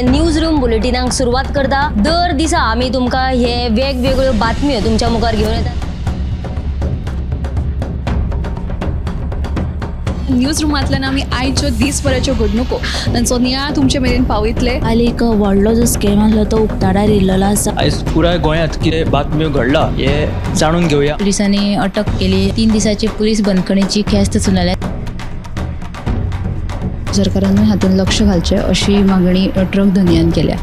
News room बुलेटिनाक सुरवात करता. दर दिसा आमी तुमकां हे वेगवेगळ्यो बातम्यो तुमच्या मुखार घेवन येतात. न्यूज रुमांतल्यान आमी आयच्यो दीसभराच्यो घडणुको तांचो नियाळ तुमचे मेरेन पावयतले. काल एक व्हडलो जो स्कॅम आसलो तो उक्ताडार येयल्लो आसा. आयज पुराय गोंयांत कितें बातम्यो घडला हे जाणून घेवया. पुलिसांनी अटक केली. 3 दिसाची पुलीस बंदखणीची ख्यास्त सुनावल्या. सरकारानूय हातूंत लक्ष घालचें अशी मागणी ट्रक धनयान केल्या.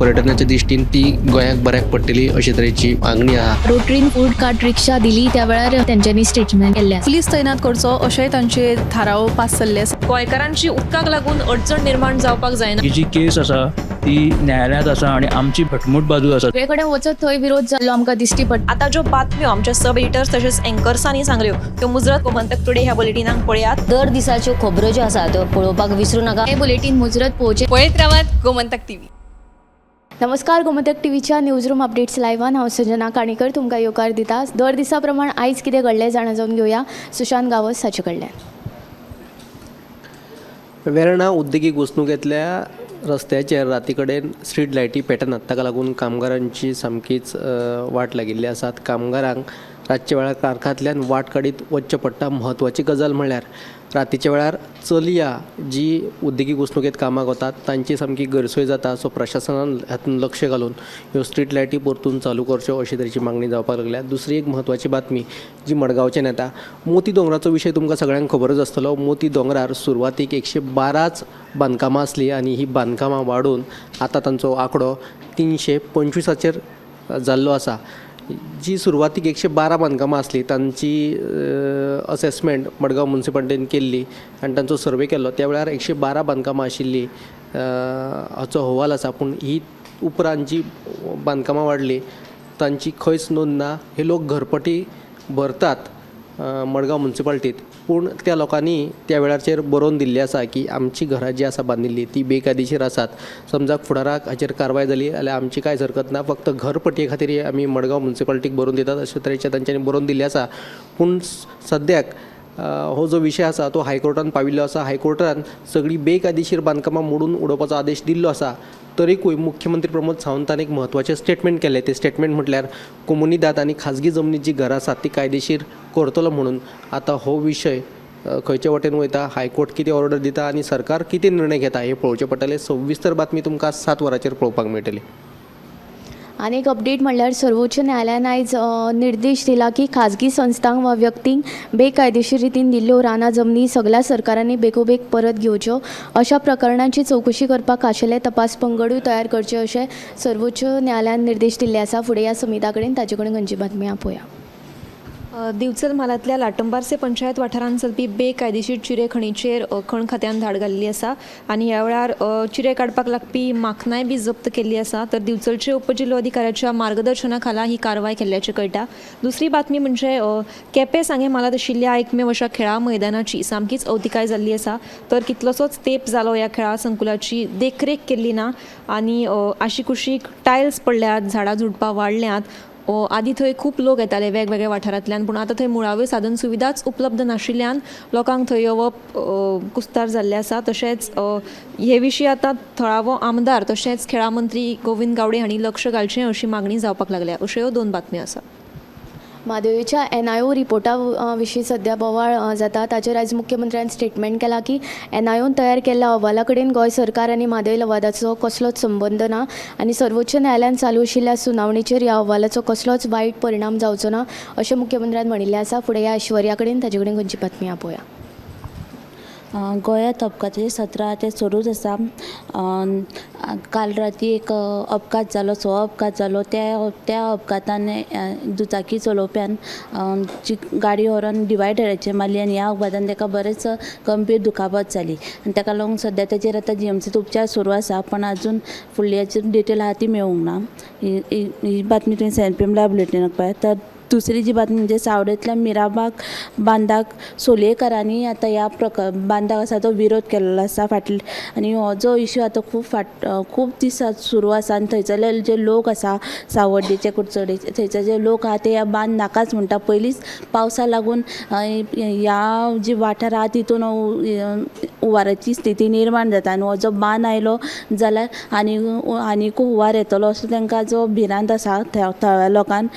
पर्यटनाच्या दृश्टीन ती गोंयाक बऱ्याक पडटली अशे तरेची मागणी आहा. रोटरीन फूड कार्ट रिक्षा दिली त्या वेळार तेंच्यांनी स्टेटमेंट केल्लें आसा. पुलीस तैनात करचो अशेंय तांचे थाराव पास जाल्ले आसा. गोंयकारांची उदकाक लागून अडचण निर्माण जावपाक जायना. ही जी केस आसा ती न्यायालयांत आसा आनी आमची घटमूट बाजू आसा. सगळे कडेन वचत थंय विरोध जाल्लो आमकां दिश्टी पडटा. आतां ज्यो बातम्यो आमच्या सब एडिटर्स तशेंच एंकर्सांनी सांगल्यो त्यो मुजरत गोमंतक टुडे ह्या बुलेटिनाक पळयात. दर दिसाच्यो खबरो ज्यो आसा त्यो पळोवपाक विसरू नाका. हे बुलेटीन मुजरत पळोवचें. पळयत रावात गोमंतक टीव्ही. नमस्कार, गोमंतक टीव्हीच्या न्यूज रूम अपडेट्स लायव्हान हांव संजना काणेकर तुमकां येवकार दिता. दर दिसा प्रमाण आयज कितें घडलें जाणा जावन घेवया सुशांत गांवस हाचे कडल्यान. वेर्णा उद्देगीक वसणुकेंतल्या रस्त्याचेर राती कडेन स्ट्रीट लायटी पेटनात, ताका लागून कामगारांची सामकीच वाट लागिल्ली आसा. कामगारांक रातच्या वेळार कारखांतल्यान वाट काडीत वचचें पडटा. म्हत्वाची गजाल म्हळ्यार रातीच्या वेळार चलया जी उद्देगीक वसणुकेंत कामाक वतात तांची सामकी गैरसोय जाता. सो प्रशासनान हातूंत लक्ष घालून ह्यो स्ट्रीट लायटी परतून चालू करच्यो अशे तरेची मागणी जावपाक लागल्या. दुसरी एक म्हत्वाची बातमी जी मडगांवच्यान येता, मोती दोंगराचो विशय तुमकां सगळ्यांक खबरच आसतलो. मोती दोंगरार सुरवातीक 112 बांदकामां आसलीं आनी ही बांदकामां वाडून आतां तांचो आंकडो 325 जाल्लो आसा. जी सुरवातीक 112 बांदकामां आसलीं तांची असेसमेंट मडगांव मुन्सिपालिटीन केल्ली आनी तांचो सर्वे केल्लो त्या वेळार 112 बांदकामां आशिल्लीं हाचो अहवाल आसा. पूण ही उपरांत जी बांदकामां वाडलीं तांची खंयच नोंद ना. हे लोक घरपटी भरतात मडगांव मुन्सिपालिटीत, पूण त्या लोकांनी त्या वेळाचेर बरोवन दिल्लें आसा की आमची घरां जीं आसा बांदिल्लीं ती बेकायदेशीर आसात. समजा फुडाराक हाचेर कारवाय जाली जाल्यार आमची कांयच हरकत ना, फक्त घरपटये खातीर आमी मडगांव मुन्सिपालिटीक बरोवन दितात अशे तरेचें तांच्यांनी बरोवन दिल्लें आसा. पूण सद्याक हो जो विशय आसा तो हायकोर्टान पाविल्लो आसा. हायकोर्टान सगळीं बेकायदेशीर बांदकामां मोडून उडोवपाचो आदेश दिल्लो आसा. तरीकूय मुख्यमंत्री प्रमोद सावंतान एक म्हत्वाचें स्टेटमेंट केलें. तें स्टेटमेंट म्हटल्यार कोमुनिदाद आनी खाजगी जमनीत जीं घरां आसात ती कायदेशीर करतलो म्हणून. आतां हो विशय खंयचे वटेन वयता, हायकोर्ट कितें ऑर्डर दिता आनी सरकार कितें निर्णय घेता हें पळोवचें पडटलें. सविस्तर बातमी तुमकां 7 वरांचेर पळोवपाक मेळटली. आनी एक अपडेट म्हणल्यार सर्वोच्च न्यायालयान आयज निर्देश दिला की खाजगी संस्थांक वा व्यक्तींक बेकायदेशीर रितीन दिल्ल्यो रानां जमनी सगल्या सरकारांनी बेगोबेग परत घेवच्यो. अशा प्रकरणांची चवकशी करपाक खाशेले तपास पंगडूय तयार करचे अशें सर्वोच्च न्यायालयान निर्देश दिल्ले आसा. फुडें ह्या समिता कडेन ताचे कडेन खंयची बातमी आपोवया. दिवचल म्हालांतल्या लाटंबार्से पंचायत वाठारांत चलपी बेकायदेशीर चिरे खणीचेर खण खात्यान धाड घाल्ली आसा आनी ह्या वेळार चिरे काडपाक लागपी माखनाय बी जप्त केल्ली आसा. तर दिवचलचे उपजिल्लोधिकाऱ्याच्या मार्गदर्शना खाला ही कारवाय केल्ल्याचें कळटा. दुसरी बातमी म्हणजे केपें सांगें म्हालांत आशिल्ल्या एकमेव अशा खेळा मैदानाची सामकीच अवतिकाय जाल्ली आसा. तर कितलोसोच तेंप जालो ह्या खेळा संकुलाची देखरेख केल्ली ना आनी आशिकुशीक टायल्स पडल्यात, झाडां झुडपां वाडल्यांत. आदी थंय खूब लोक येताले वेगवेगळ्या वाठारांतल्यान, पूण आतां थंय मुळाव्यो साधन सुविधाच उपलब्ध नाशिल्ल्यान लोकांक थंय येवप कुस्तार जाल्लें आसा. तशेंच हे विशीं आतां थळावो आमदार तशेंच खेळां मंत्री गोविंद गावडे हांणी लक्ष घालचें अशी मागणी जावपाक लागल्या. अश्यो ह्यो 2 बातम्यो आसात. म्हादयच्या एनआयओ रिपोर्टा विशीं सद्या बोवाळ जाता. ताचेर आयज मुख्यमंत्र्यान स्टेटमेंट केला की एनआयओन तयार केल्ल्या अहवाला कडेन गोंय सरकार आनी म्हादय लवादाचो कसलोच संबंद ना आनी सर्वोच्च न्यायालयान चालू आशिल्ल्या सुनावणीचेर ह्या अहवालाचो कसलोच वायट परिणाम जावचो ना अशें मुख्यमंत्र्यान म्हणिल्लें आसा. फुडें ह्या ऐश्वर्या कडेन ताचे कडेन खंयची बातमी आपोवया. गोंयांत अपघाताचें सत्र आहा तें सुरूच आसा. काल राती एक अपघात जालो, 6 अपघात जालो. त्या अपघातान दुचाकी चलोवप्यान जी गाडी व्हरोन डिवायडराचेर मारली आनी ह्या अपघातान ताका बरेच गंभीर दुखापत जाली आनी ताका लागून सद्या ताचेर आतां जीएमसींत उपचार सुरू आसा, पण आजून फुडली हाची डिटेल आहा ती मेळूंक ना. ही बातमी तुवें 7 PM live बुलेटिनाक पळयात. तर दुसरी जी बातमी म्हणजे सावडेंतल्या मिराबाग बांदाक सोलयेकारांनी आतां ह्या बांदाक आसा तो विरोध केल्लो आसा फाटले आनी हो जो इशू आतां खूब दीस सुरू आसा आनी थंयसरले जे लोक आसा सावड्डेचे, कुडचडेचे, थंयसर जे लोक आहा ते ह्या बांद नाकाच म्हणटा. पयलींच पावसा लागून ह्या जी वाठार आहा तितून हुंवाराची स्थिती निर्माण जाता आनी हो जो बांद आयलो जाल्यार आनी आनीकूय हुंवार येतलो असो तांकां जो भिरांत आसा थळाव्या लोकांक.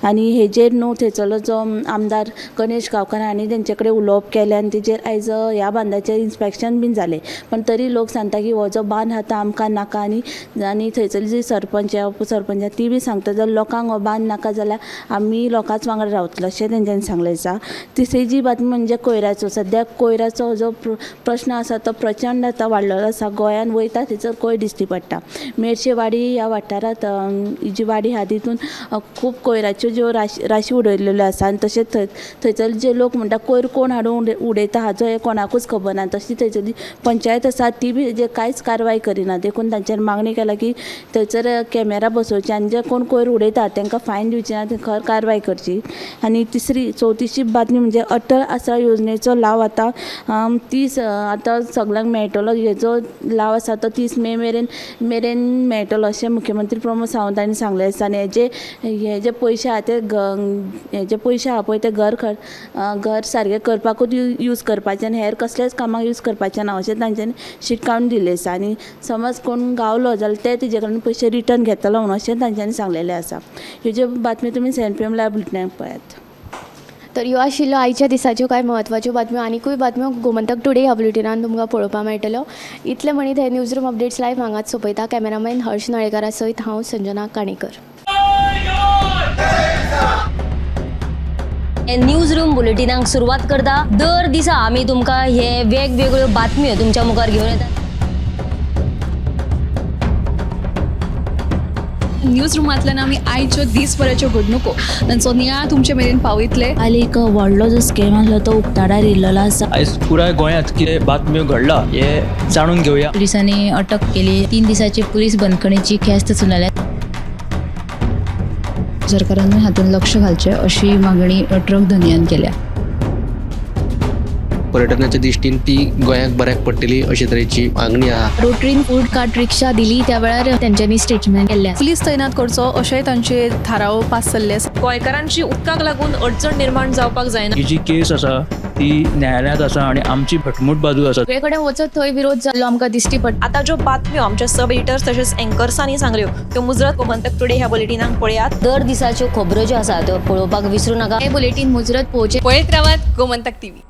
आनी हेजेर न्हू थंयसरलो जो आमदार गणेश गांवकार हांणी तेंचे कडेन उलोवप केलें आनी तेजेर आयज ह्या बांदाचें इन्स्पेक्शन बीन जालें, पण तरी लोक सांगता की हो जो बांद आहा तो आमकां नाका. आनी आनी थंयसरली जी सरपंच उपसरपंच ती बी सांगता जर लोकांक हो बांद नाका जाल्यार आमी लोकांच वांगडा रावतले अशें तेंच्यांनी सांगलें आसा. तिसरी जी बातमी म्हणजे कोयराचो. सद्याक कोयराचो जो प्रश्न आसा तो प्रचंड आतां वाडलेलो आसा. गोंयान वयता थंयसर कोयर दिश्टी पडटा. मेरशेवाडी ह्या वाठारांत जी वाडी आहा तितून खूब कोयराच्यो ज्यो राशी उडयलेल्यो आसा आनी तशेंच थंयसर जे लोक म्हणटा कोयर कोण हाडून उडयता हाचो हें कोणाकूच खबर ना. तशी थंयसरली पंचायत आसा ती बी हेजेर कांयच कारवाय करिना. देखून तांचेर मागणी केला की थंयसर कॅमेरा बसोवचे आनी जे कोण कोयर उडयता तांकां फायन दिवची ना, खर कारवाय करची. आनी तिसरी चवथीची बातमी म्हणजे अटल आसरा योजनेचो लाव आतां 30 आतां सगल्यांक मेळटलो. हेजो लाव आसा तो 30 मे मेरेन मेळटलो अशें मुख्यमंत्री प्रमोद सावंत हांणी सांगलें आसा. आनी हे जे पयशे आहा ते हे जे पयशे आहा पळय ते घर सारकें करपाकूच यूज करपाचें आनी हेर कसल्याच कामाक यूज करपाचें ना अशें तांच्यांनी शिटकावणी दिल्ली आसा. आनी समज कोण गावलो जाल्यार ते तेजे कडल्यान पयशे रिटर्न घेतलो म्हणून अशें तांच्यांनी सांगलेलें आसा. ह्यो ज्यो बातम्यो तुमी 7 PM live बुलेटिनाक पळयात. तर ह्यो आशिल्ल्यो आयच्या दिसाच्यो कांय म्हत्वाच्यो बातम्यो. आनिकूय बातम्यो गोमंतक टुडे ह्या बुलेटिनान तुमकां पळोवपाक मेळटल्यो. इतलें म्हणीत हे न्यूज रूम अपडेट्स लायव्ह हांगाच सोंपयता. कॅमेरामॅन हर्ष नाळेकारा सयत हांव संजना काणेकर. न्यूज रूम बुलेटिनाक सुरवात करता. दर दिसा आमी तुमकां हे वेगवेगळ्यो बातम्यो तुमच्या मुखार घेवन येतात. न्यूज रुमांतल्यान आमी आयच्यो दीसभराच्यो घडणुको तांचो नियाळ तुमचे मेरेन पावयतले. काल एक व्हडलो जो स्कॅम आसलो तो उक्ताडार येयल्लो आसा. आयज पुराय गोंयांत कितें बातम्यो घडला हे जाणून घेवया. पुलिसांनी अटक केली. 3 दिसाची पुलीस बंदखणीची ख्यास्त सुनायल्या. सरकारान हातूंत लक्ष घालचें अशी मागणी ट्रक धनयान केल्या. पर्यटनाच्या दृश्टीन ती गोंयाक बऱ्याक पडटली अशे तरेची मागणी आहा. रोटरीन फूड कार्ट रिक्षा दिली त्या वेळार तेंच्यांनी स्टेटमेंट केल्लें आसा. पुलीस तैनात करचो अशेंय तांचे थाराव पास जाल्ले आसा. गोंयकारांची उदकाक लागून अडचण निर्माण जावपाक जायना. ही जी केस आसा ती न्यायालयांत आसा आनी आमची घटमूट बाजू आसा. सगळे कडेन वचत थंय विरोध जाल्लो आमकां दिश्टी पडटा. आतां ज्यो बातम्यो आमच्या सब एडिटर्स तशेंच एंकर्सांनी सांगल्यो त्यो मुजरत गोमंतक टुडे ह्या बुलेटिनाक पळयात. दर दिसाच्यो खबरो ज्यो आसा त्यो पळोवपाक विसरूं नाका. हे बुलेटीन मुजरत पळोवचें. पळयत रावात गोमंतक टीव्ही.